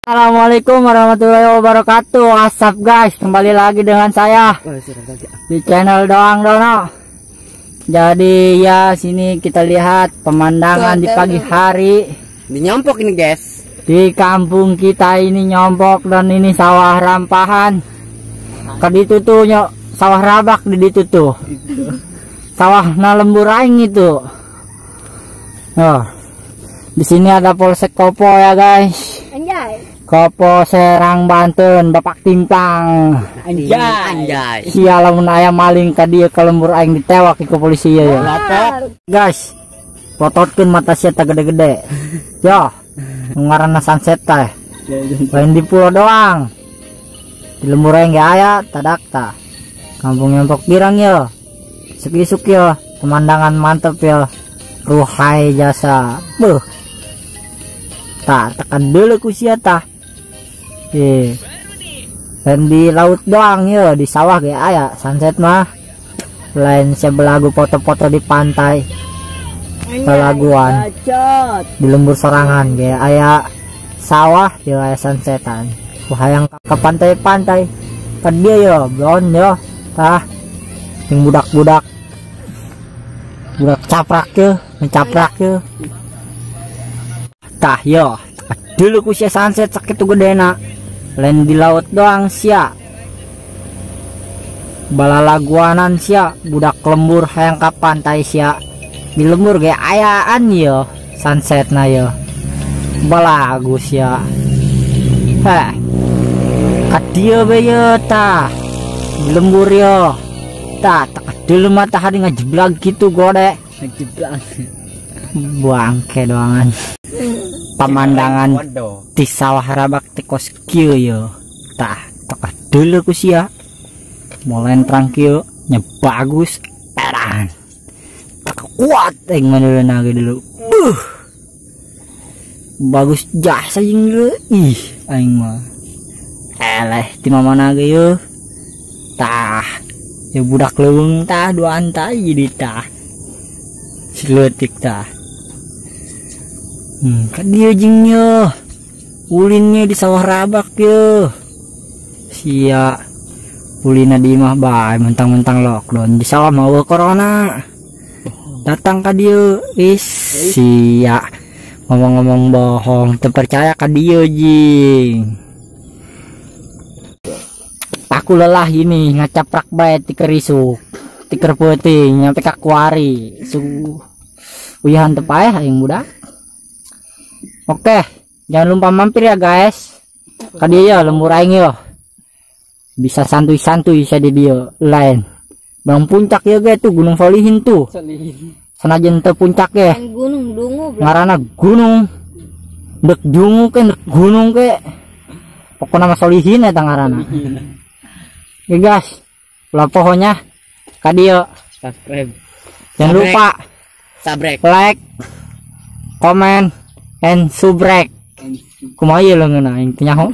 Assalamualaikum warahmatullahi wabarakatuh. What's up, guys, kembali lagi dengan saya di channel Doang Dono. Jadi ya, sini kita lihat pemandangan di pagi hari. Di Nyompok ini, guys. Di kampung kita ini Nyompok dan ini sawah rampahan. Kaditu tuh nyok sawah rabak di ditu tuh. Sawah na lembur aing itu. Oh. Di sini ada Polsek Kopo ya, guys. Anjay. Kopo Serang Banten, Bapak Timpang. Anjay. Anjay. Sia lamun aya maling tadi ke lembur aing ditewak ke polisi ya. Ya. Guys, pototkeun mata sia tah gede-gede. Yo, ngaranna sunset teh. Lain di pulau doang. Di lembur aing ge aya tadak tah. Kampung Nyompok girang yo. Isuk-isuk yo, pemandangan mantep yo. Ruhai jasa. Beuh. Tah, tekan dulu ku sia tah. Eh. Dan di laut doang yo, di sawah ge aya sunset mah. Lain sia belagu foto-foto di pantai. Pelaguan. Di lembur sorangan ge aya sawah yo aya sunsetan. Ku hayang ke pantai-pantai. Ka dieu yo, blon yo. Tah. Jeung budak-budak. Budak caprak yo, ngecaprak yo. Tah yo, dulu ku sia sunset sakitu gedena. Lain di laut doang sia. Balalaguanan sia, budak lembur hayang ka pantai sia. Di lembur ge ayaan yo sunset na yo. Balagu sia. Heh. Ka dieu be yo tah. Di lembur yo. Tah, tak dulu matahari ngejeblag gitu gode. Ngejeblag. Bangke doangan. Pemandangan di sawah rabak ti kos kieu yo. Tah, tak dulu ku sia. Mulai terang kieu nya bagus edan. Tak kuat aing maneureun ge dulu. Buh. Bagus jasa jeung dulu. Ih, aing mah. Eleh ti mamana ge yo. Tah. Ya budak leuweung tah duaan tah jadi tah. Sileutik tah. Kan dia jeung yo. Ulinnya di sawah rabak yo. Sia. Ulina di imah bae mentang-mentang lockdown di sawah mau corona. Datang ka dieu. Is sia. Ngomong-ngomong bohong, teu percaya ka dieu jing. Aku lelah ini ngacaprak bae ti keur isuk. Ti keur peuting nyampe ka kuari. Su uyahan teu paeh aing budak. Oke, jangan lupa mampir ya, guys. Ka dieu ya lembur aing yo. Bisa santuy-santuy saya di dieu lain. Bang puncak ya ge tuh Gunung Solihin tuh. Sanajan teu puncak ge. Gunung Dungu. Ngaranna gunung. Dek dungu ke dek gunung ke. Pokokna mah Solihin eta ngaranna. Oke guys, ulah pohonya ka dieu. Subscribe. Jangan lupa sabrek, like, comment, and subrek. Kumaha ieu leungeun aing teu nyaho.